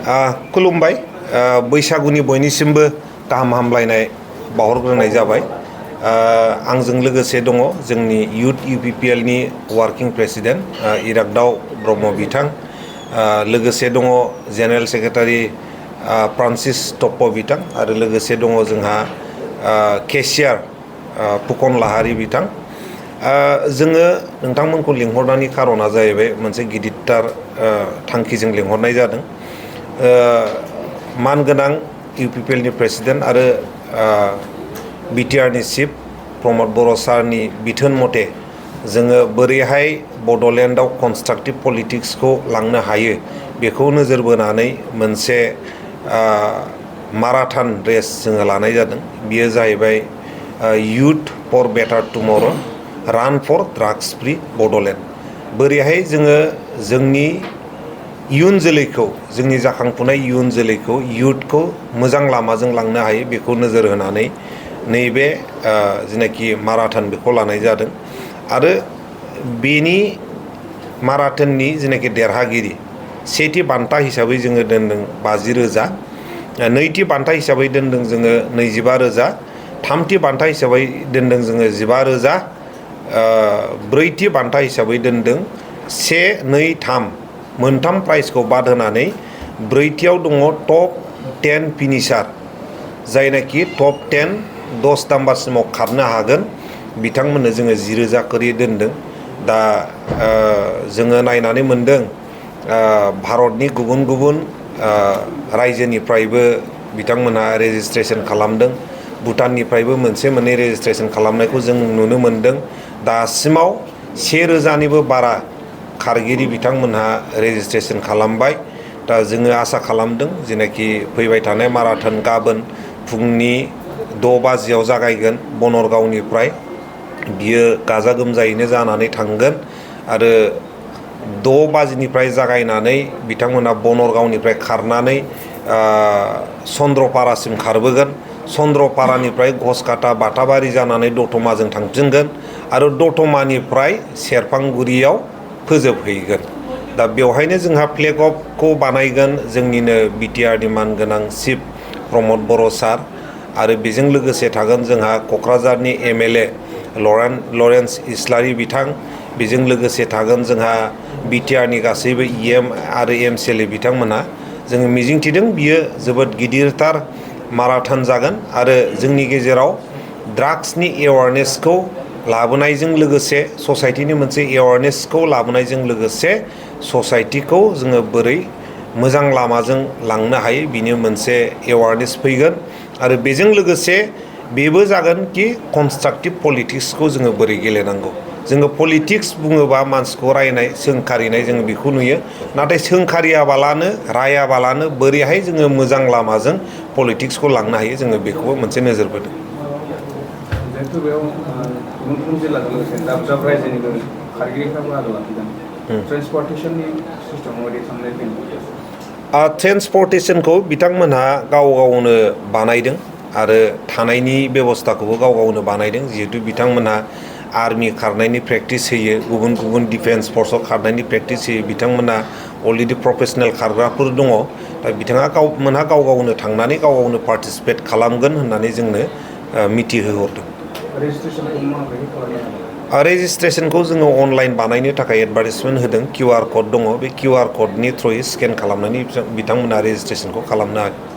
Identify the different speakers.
Speaker 1: खुलुमबाय बैसागुनि बयनिसिमबो गाहाम हामलायनाय बावहरग्रोनाय जाबाय। आंजों लोगोसे दङ जोंनि युथ UPPL नि वार्किं प्रेसिडेन्ट इराग्दाव ब्रह्म बिथां, लोगोसे दङ जेनेरेल सेक्रेटारि फ्रान्सिस टप्प बिथां, आरो लोगोसे दङ जोंहा केशियार फुकन लाहारी बिथां। जोङो नोंथांमोनखौ लिंहरनायनि खारना जाहैबाय मोनसे गिदिरथार थांखिजों लिंहरनाय जादों। मानगोनां UPPL नि प्रेसिडेन्ट आरो BTR नि चिफ प्रमद बर' सारनि बिथोन मथे जोङो बोरैहाय बड'लेण्डआव कनस्ट्राक्टिभ पलिटिक्सखौ लांनो हायो बेखौ नोजोर बोनानै मोनसे माराथन रेस जोङो लानाय जादों। बियो जाहैबाय युथ फर बेटार टुमर' रान फर ड्राग्स फ्रि बड'लेण्ड। बोरैहाय जोङो जोंनि इयुन जोलैखौ, जोंनि जाखांफुनाय इयुन जोलैखौ, युथखौ मोजां लामाजों लांनो हायो बेखौ नोजोर होनानै नैबे जिनाखि माराथन बेखौ लानाय जादों। आरो बेनि माराथननि जिनाखि देरहागिरि, सेथि बान्था हिसाबै जोङो दोनदों 50,000, नैथि बान्था हिसाबै दोनदों जोङो 25,000, थामथि बान्था हिसाबै दोनदों जोङो 15,000, ब्रैथि बान्था हिसाबै दोनदों 1, 2, 3 मोनथाम प्राइजखौ बाद होनानै ब्रैथियाव दङ टप 10 फिनिशार, जायनाखि टप 10 10 नाम्बारसिमाव खारनो हागोन बिथांमोननो जोङो 10,000 करि दोनदों। दा जोङो नायनानै मोनदों भारतनि गुबुन गुबुन रायजोनिफ्रायबो बिथांमोनहा रेजिस्ट्रेसन खालामदों। भुटाननिफ्रायबो मोनसे मोननै रेजिस्ट्रेसन खालामनायखौ जों नुनो मोनदों। दासिमाव 1,000निबो बारा खारगिरि बिथांमोनहा रेजिस्ट्रेसन खालामबाय। दा जोङो आसा खालामदों जेनाखि फैबाय थानाय माराथन गाबोन फुंनि 6 बाजियाव जागायगोन बनरगावनिफ्राय, बियो गाजा गोमजायैनो जानानै थांगोन। आरो 6 बाजिनिफ्राय जागायनानै बिथांमोना बनरगावनिफ्राय खारनानै चन्द्रपारासिम खारबोगोन। चन्द्रपारानिफ्राय घसकाटा बाटाबारि जानानै दतमाजों थांफिनगोन आरो दतमानिफ्राय सेरफांगुरियाव फोजोबहैगोन। दा बेवहायनो जोंहा फ्लेग अफखौ बानायगोन जोंनिनो BTR नि मानगोनां चिफ प्रमद बर' सार, आरो बेजों लोगोसे थागोन जोंहा क'क्राझारनि MLA लरेन्स इस्लारि बिथां, बेजों लोगोसे थागोन जोंहा BTR नि गासैबो EM आरो MCLA बिथांमोनहा। जोङो मिजिंथिदों बियो जोबोद गिदिरथार माराथन जागोन आरो जोंनि गेजेराव ड्राग्सनि एवारनेसखौ लाबोनायजों लोगोसे, ससाइटिनि मोनसे एवारनेसखौ लाबोनायजों लोगोसे ससाइटिखौ जोङो बोरै मोजां लामाजों लांनो हायो बिनि मोनसे एवारनेस फैगोन। आरो बेजों लोगोसे बेबो जागोन कि कनस्ट्राक्टिभ पलिटिक्सखौ जोङो बोरै गेलेनांगौ। जोङो पलिटिक्स बुङोबा मानसिखौ रायनाय, सोंखारिनाय जोङो बेखौ नुयो, नाथाय सोंखारियाबालानो रायाबालानो बोरैहाय जोङो मोजां लामाजों पलिटिक्सखौ लांनो हायो जोङो बेखौबो मोनसे नोजोर बोदों।
Speaker 2: जिहेतु बेयाव गुबुन गुबुन जिल्लाजों लोगोसे दाब दाब रायजोनिबो खारगिरिफ्राबो बाहागो लाफैदों। ट्रेन्सपर्टेसननि सिस्टेम माबायदि थांनाय फैनाय?
Speaker 1: ट्रेन्सपर्टेसनखौ बिथांमोनहा गाव गावनो बानायदों आरो थानायनि बेबस्थाखौबो गाव गावनो बानायदों। जिहेतु बिथांमोनहा आर्मि खारनायनि प्रेक्टिस होयो, गुबुन गुबुन डिफेन्स फर्सआव खारनायनि प्रेक्टिस होयो, बिथांमोनहा अलरेडि प्रफेसनेल खारग्राफोर दङ। दा बिथाङा गाव गावनो थांनानै गाव गावनो पार्टिसिपेट खालामगोन होननानै जोंनो मिथिहोहरदों। रेजिस्ट्रेसनखौ जोङो अनलाइन बानायनो थाखाय एडभार्टाइजमेन्ट होदों। QR कड दङ, बे QR क'डनि थ्रुयै स्केन खालामनानै बिथांमोना रेजिस्ट्रेसनखौ खालामनो हागोन।